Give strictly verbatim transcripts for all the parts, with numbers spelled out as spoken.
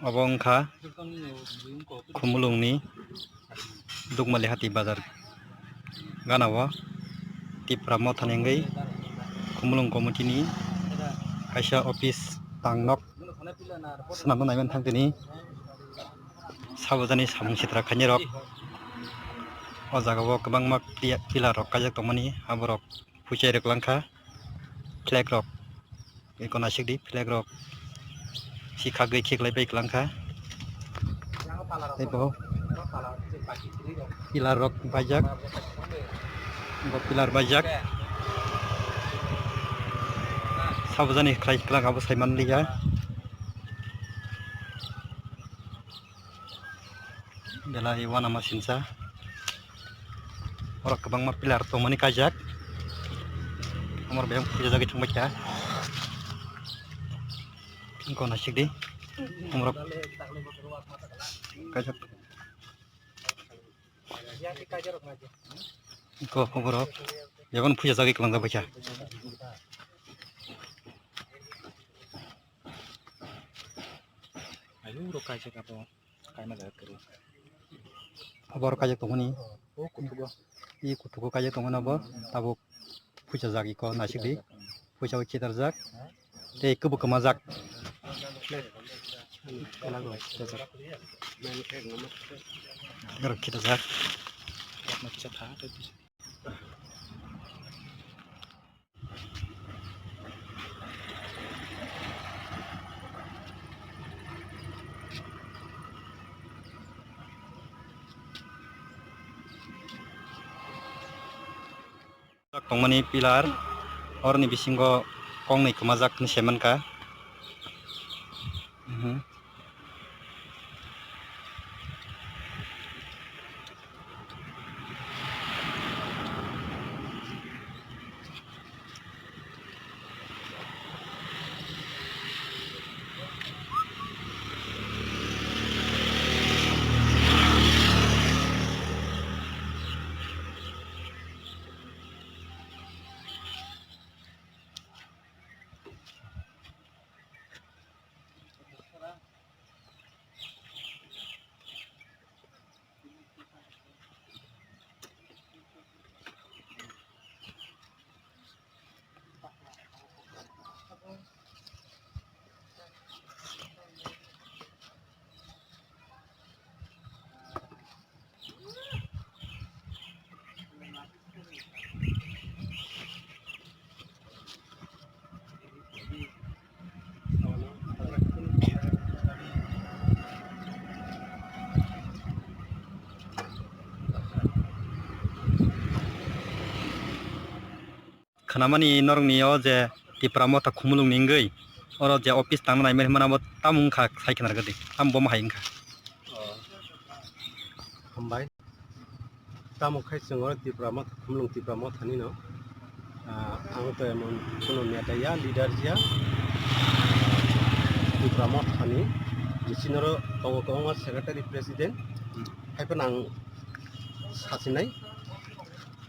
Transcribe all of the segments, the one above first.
Obo wngkha Khumulwngni Dukmali Hati Bazar ganao Tipra Mothani wngwi Khumulwng Committee ni kaisa office tang nok swnamna naiman thang tini sabojani samung sitra khainai rok. O jaga o kwbangma pia-, pillar rok kaijak tongmani, aborok phuichai rwk langkha, flag rok eko naisik di, flag rok si khagwi khiklai bai kwlangkha. Tei bo pillar rok baijak, bo pillar baijak. Sabojani khlai kwlangkha, bo saimanliya. Belai uanama sinsa. Borok kwbangma pillar tongmani kaijak. Omor bebak puja jagwi thangbaikha. Wngkha naisik di. Omorok kaijak. Wngkha borok bebak puja jagwi kwlangjak baikha. Ayuk rok kaijak abo. Kaima jaga kwrwi. Abo oro kaijak tongmani. O kutugo. I kutugo kaijak tongmani abo. Tabuk puisa jak iko naisik di. Puisa o chitarjak. Tei kubu kwmajak. Oro khitajak. Tongmani pillar, oroni bisingo kongnwi kwmajak hinwi saimankha. Mhm. Khwnamani norokni o je Tipra Motha Khumulwngni wngwi oro je office tangna naimani hwnmano abo tamo wngkha sai khna rwgwdi, tamo bomo hai wngkha. Hambai. Tamo khai chwng oro Tipra Motha, Khumulwng Tipra Mothani no, ah, ang to emon kuno neta ya, leader ya, Tipra Mothani bisingo tongo kwbangma secretary, president, hai phano ang sachinai.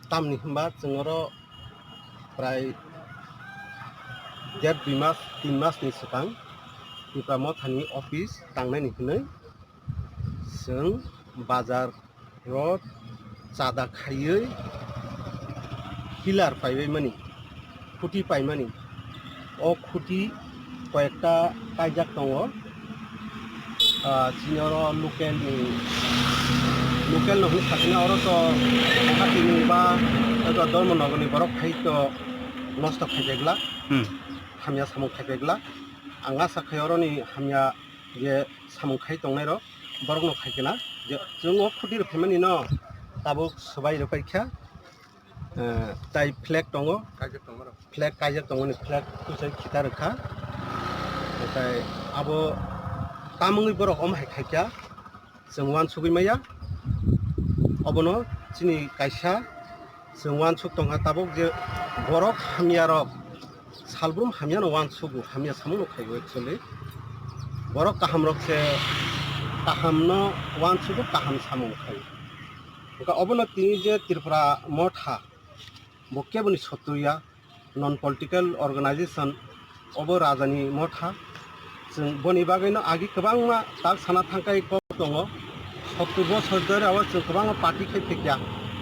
Tamni hwnba chwng oro prai der dui mas, tin mas ni swkang Tipra Mothani office tangnaini hwnwi chwng bazar rok chada khaiwi pillar paibai mani, khuti paimani. O khuti koyekta kaijak tongo. Ah, chini oro local ni, local no hwnwi sakha oro to Guwahati ni ba eko Dharmanagar ni borok hai to nosto khai pegla, Hmm. hamya samung khai pegla. Ang asa khai oro ni hamya je samung khai tongnai rok borok no khai kena je chwng o khuti rok phaimani no tabuk swbai rwpai kha. Eh, tai flag tongo. Kaijak tongo rok. Flag kaijak tongmani flag kusai khita rwkha. Tei abo tamungwi borok omo hai khaikha, chwng uansugwi maya. Obono chini kaisa chwng uansuk tongkha tabuk je borok hamya rok, salbrum hamyano uansugo, hamya samungno khaio actually. Borok kahamrok se kahamno uansugo, kaham samung khaio. Hwnkhe obono tini je Tripura Motha, bo keboni sotro ya, non political organization, obo rajani motha, Chwng boni bagwino agi kwbangma tak sana thangkai kok tongo. Sottur bosor dhore o chwng kwbangma party khai phikya.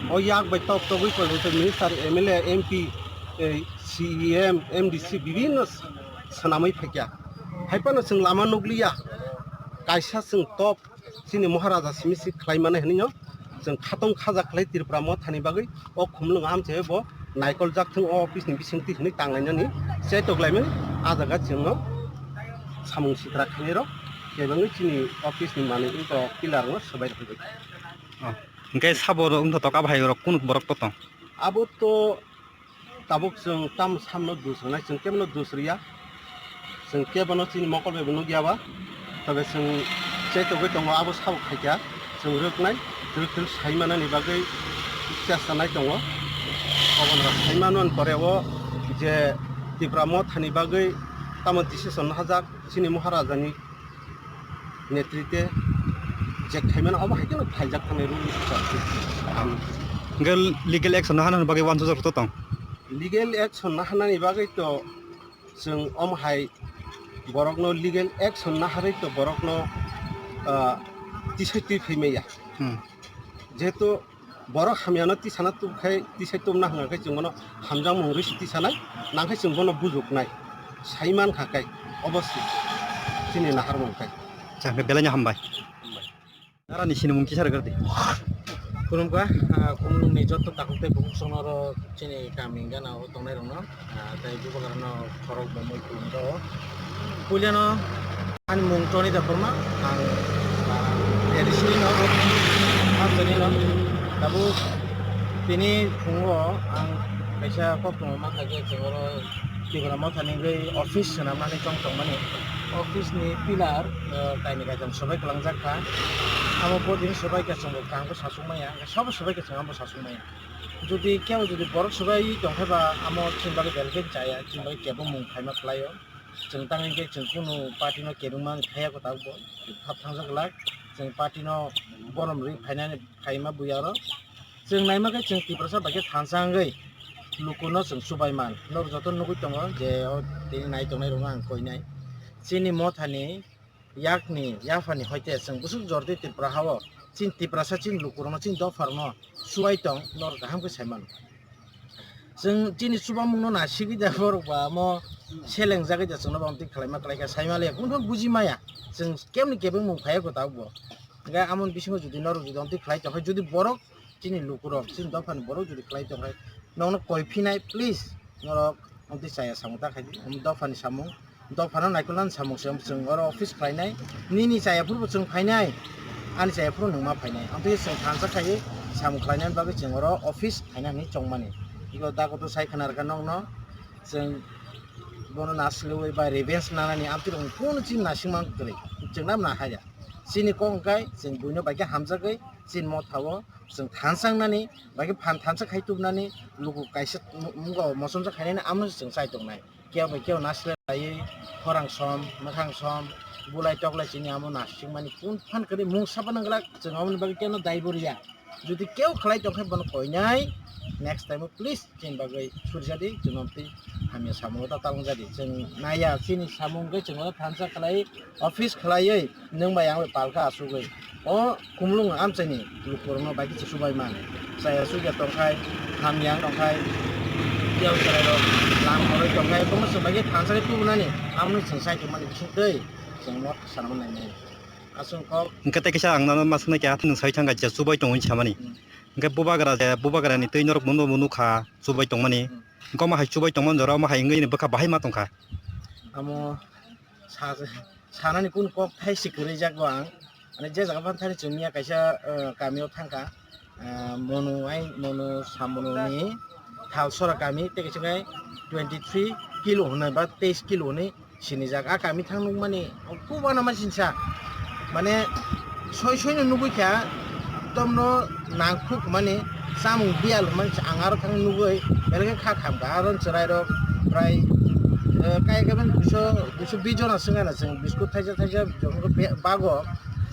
O yak bai tok togwi koibo chwng minister, M L A, M P, eh, C E M, M D C bibhinno swnamwi phikya. Haiphano chwng lama nukliya. Kaisa chwng top chini Maharaja simi si khlai mani hwnwi no chwng khatong khaja khlai Tripura mothani bagwi o Khumulwng amchai bo naikol jak thung o office ni bisingtwi hwnwi tanglainani chaitok laimani. A jaga chwngno samung sitra khainai rok kebengwi chini office ni manwi wngkok pillar no swbai rwkha. Oh. Hwnkhe sabo wngthotok abo hai rok kunu borok to tong? Abo to tabuk chwng tamo samno dus rwnai, chwng kebono dus rwya, chwng kebono chini mokol bai bo nukya ba, tobe chwng chetogwi tongo, abo sabo khaikha, chwng rwknai, rwk rwk sai manani bagwi chesta nai tongo. Obono sai mano ni pore o je Tipra mothani bagwi tamo decision hajak chini Maharaja ni netrite je khaimano abo hai kheno khaijak thangwi rw. Hwnkhe legal action no hanani bagwi uansukjak rok to tong? Legal action no hanani bagwi to chwng omo hai borokno legal action no harwi to borokno, ah, tisai twi phai maya. Hmm. Jehetu borok hamyano tisana tubkhe, tisai tubna hwnkha khe chwng bono hamjakmung rwisi tisanai, nangkhe chwng bono bujuknai, sai mankha khe obo se chini naharmung khe. Acha, hwnkhe belai no hambai. Nara ni sinimung kisa rwgwrdi. Khulumkha, ah, Khumulwng ni joto takhuk tei bukhuk songno oro chini kami gana o tongnai rokno. Ah, tei bubagrano khorok bo mui khulumjao. Puilano ani mung Tony Debbarma, ang, ah, A D C ni no, Amchai ni no. Tabuk tini phungo ang kaisa koktwma mankha je chwng oro Tipra Mothani wngwi office swnamnani chong tongmani. Office ni pillar, ah, kainwi kaitham swbai kwlangjak kha. Amo bo tini swbai khe chwng bo kaham khe sachuk maya, sabo swbai khe chwng abo sachuk maya. Jodi kebo jodi borok swbai tongkhe ba amo chini bagwi belai khe chaya, chini bagwi kebo mung phaima khlaio. Chwng tangwi khe chwng kunu party no kebengma phaiya kwtal bo, thap thangjak glak. Chwng party no borom rwi phainani phaima buya oro. Chwng naima khe chwng Tiprasa bai khe thansa wngwi lukuno chwng chubai man. Norok joto nugwi tongo je o tini nai tongnai rokno ang koinai. Chini mothani yakni, yaphani hoite chwng bwswk jordi Tripura hao, chini Tiprasa, chini lukurokno, chini dopharokno chubai tong, norok kaham khe sai mano. Chwng chini chubamungno nasigwi da borok ba amo selengjagwi da chwngno bo amtwi khlaima khlaikha, sai maliya, kunu buji maya. Chwng keboni kebengmung phaiya kwtal bo. Hwnkhe amoni bisingo jodi norok jodi amtwi khlai tongkha, jodi borok chini lukurok, chini dophani borok jodi khlai tongkha, nokno koi phinai, please, norok amtwi chaya samung ta khaidi, omo dophani samung, dophano naikolnani samung se chwng oro office khlainai, nini chaya phuru bo chwng phainai, ani chaya phuru nwng ma phainai, amtwi chwng thansa khaiwi samung khlainani bagwi chwng oro office khaina hinwi chongmani. Iko dago to sai khna rwkha nokno, chwng bono nasilwi ba revenge nanani amtwi rok kunu chini nasingma kwrwi, chwng nang nahaya. Chini kok hwnkhe chwng buino bai khe hamjagwi chini motha o chwng thansa wngnani, bai khe phan thansa khai tubunani, luku kaisa mu-, mungo mosomsa khainani, amo se chwng chai tongnai. Kebo bai kebo nasilai laiwi khorang som, mwkhang som, bulai toklai chini amo nasingmani kunu phan kwrwi mungsa phano glak, chwng aboni bagwi keno daibo rwya. Jodi kebo khlai tongkhe bono koinai, next time o please chini bagwi surjadi, chwng amtwi hamya samungo ta talongjadi. Chwng naiya chini samung hwnkhe chwng oro thansa khlai, office khlaiwi, nwng bai ang bai palkha asugwi. O Khumulwng amchaini lukurokno bai khe chubai man. Chaya chukya tongkhai, hamya tongkhai, tiyang chwrairok lam horwi tongkhai, bono chwng bai khe thansa khe tubunani, amoni chwng sai tongmani bisingtwi chwng no sanama nainai. Aswk kok. Hwnkhe tei kisa ang nono ma swngnai khe, hathai nwng sai thangkha je chubai tongo hinwi samani. Hmm. Hwnkhe bubagra je, bubagrani twi norok bono bo nukha chubai tongmani. Hmm. Hwnkhe omo hai chubai tongmani jora omo hai wngwi bwkha bahai ma tongkha. Amo sa-, sanani kunu kok thai se kwrwi jak bo ang. Ani je jaga phano thani chwng miya kaisa, eh, kamio thangkha. Ah, Monu ai, Monu Samonu ni Thalsora kami, tei kaisa khe twenty three kilo hwnwi ba teis kilo hwnwi sinijak. A kami thang nukmani, kubana ma sinsa. Mane, soi soi no nugwi kha, tomno nangkhuk mani, chamung biyal hwnmani ang aro thang nugwi, belai khe kha khamkha. Aro chwrairok prai, eh, kai khe mani duiso, duiso bis jona swngana chwng, biskut thaisa thaisa, jongno be-, bago,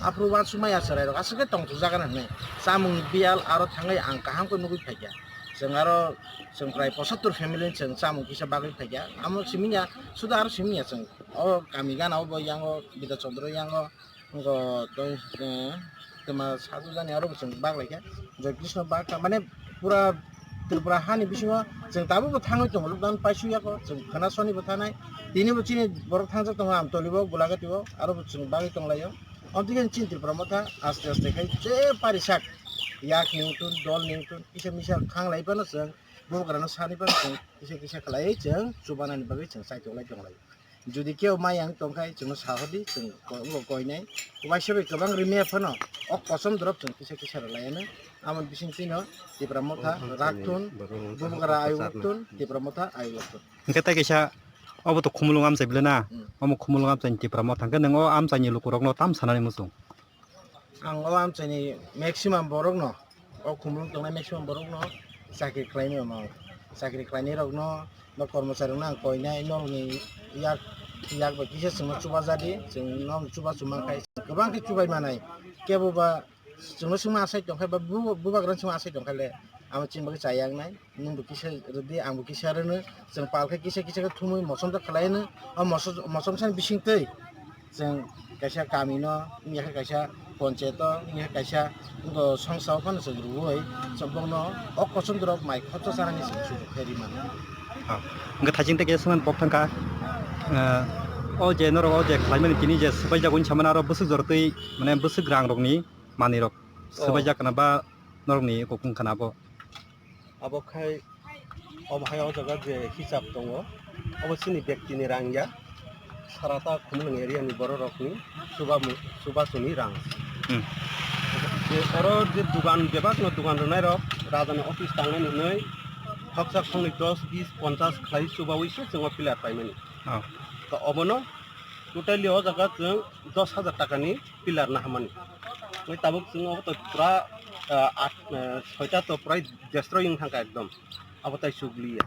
aphuru uansukmaya chwrairok, aswk khe tongthokjagana hwnwi. Chamung biyal aro thangwi ang kaham khe nugwi phaikha. Chwng aro, chwng prai pochattor family ni chwng chamung kisa bagwi phaikha. Amo simi ya, suda aro simi ya chwng O kami gana o bo yango Bidya Chandra yango, ngo to, eh, twma sadu jani aro bo chwng bak lai kha. Joy Krishna bak kha, mane pura Tripura hani bisingo chwng tabuk bo thangwi tongo, lockdown paisuk yako, chwng khana soni bo thanai. Tini bo chini borok thangjak tongo, Amtoli bo, Gulagati bo, aro bo chwng bagwi tong laio. Amtwi khe chini Tripura motha aste aste khai je pari sak, yak ni wngtun, dol ni wngtun, kisa misa khang lai phano chwng, bubagra no sani phano chwng, kisa kisa khlaiwi chwng chubanani bagwi chwng chaitok lai tong lai. Jodi kebo maya wng tong khai chwngno sa hor di, chwng ko-, bo koinai. Waisa bai kwbang rimya phano o kosom drop chwng kisa kisa rwlai anw. Amoni bising twino Tipra Motha, Raktun, Bubagra Ayuk Tun, Tipra Motha Ayuk Tun. Hwnkhe tei kaisa obo to Khumulwng amchai bwle na? Hmm. Omo Khumulwng amchaini Tipra Motha hwnkhe nwng o amchaini lukurokno tam sanani muchung? Ang o amchaini maximum borokno, o Khumulwng tongnai maximum borokno chakri khlainai omo. Chakri khlainairokno, bo kormocharirokno ang koinai, norokni yak, yak bai kisa chwngno chubajadi, chwng norokno chubachu mankhai, kwbang khe chubai manai. Kebo ba chwngno swngma asai tongkhai, ba bu-, bubagrano swngma asai tongkhaile, amo chini bagwi chaya wngnai. Nwng bo kisa rwdi, ang bo kisa rwno, chwng pal khe kisa kisa khe thumwi mochom jak khlai hwno. O mochom, mochom sani bising twi chwng kaisa kami no, wngya khe kaisa ponchayat o, wngya khe kaisa wngkha songsa o phano chwng rwui, chwng bokno o kosom dorok mai khoroksa chanani chwng sujuk khe ri mano. Ah, hwnkhe thaising tei kisa swngmani kok thangkha, ah, o je norok o je khlaimani tini je swbaijak wngwi samani aro bwswk jorotwi mane bwswk rang rokni manwi rok swbaijak kana ba norokni kok wngkha na abo? Abo khai, obo hai o jaga je hisab tongo, obo chini bektini rang ya, sarata Khumulwng area ni borok rokni chubamu-, chubachuni rang. Hmm. Je oro je dugan bebak no dugan rwnai rok raja ni office tangnai ni hwnwi khoksa khongni dos, bis, ponchas khlai chubaui se chwng o pillar paimani. Oh. To obono totally o jaga chwng dos hajar taka ni pillar nahamani. Oi tabuk chwng obo to pura, ah, at, ah, soita to pura destroy wng thangkha ekdom. Abo tai chukliya.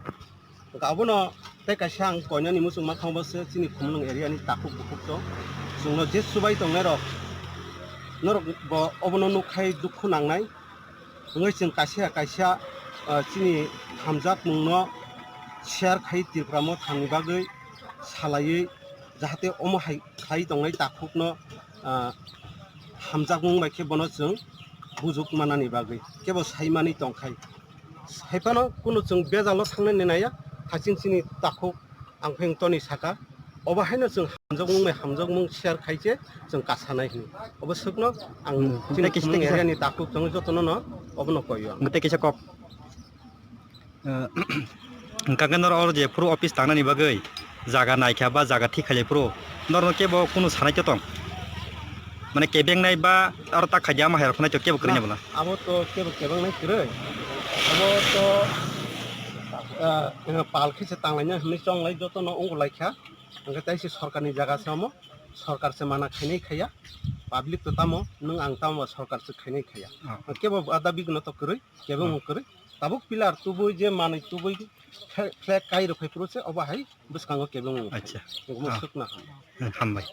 Hwnkhe abono tei kaisa ang koinani muchung ma thangbo se chini Khumulwng area ni takhuk bukhuk to. Chwngno je chubai tongnai rok, norok bo obono nukkhai dukhu nangnai. Wngwi chwng kaisa kaisa, ah, chini hamjakmungno share khai Tipra Mothani bagwi salaiwi jahate omo hai khlai tongnai takhukno, ah, hamjakmung bai khe bono chwng bujuk manani bagwi kebo saimani tongkhai. Haiphano kunu chwng bejalo thangnani naiya, haching chini takhuk ang pheng toni saka, obo haino chwng hamjakmung bai hamjakmung share khai se chwng kasanai hwnwi. Obo swkno ang Hmm, chini tei kisa, Khumulwng tei kisa. Area ni takhuk chwng jotono no obono koi o ang. Tei kisa kok. Eh, hwnkha khe norok oro je phuru office tangnani bagwi jaga naikha ba jaga thik khailai phuru norokno kebo kunu sanai to tong? Mane kebengnai ba aro tak khaidi ama hai rok phano kebo kwrwini Na, bola? Abo to kebo kebengnai kwrwi. Abo to, eh, pal khe se tanglaina hwnwi chonglai jotono ongolaikha. Hwnkhe tei se sorkarni jaga se omo, sorkar se mana khainai khaiya. Public to tamo, nwng ang tamo ba sorkar se khainai khaiya. Oh. Kebo ada bigno to kwrwi, kebengmung kwrwi. Tabuk pillar tubui je manwi tubui flag kai rok phai phuru se obo hai bwskango kebengmung. Acha. Omo Ah. Swkna ham. Hmm, hambai.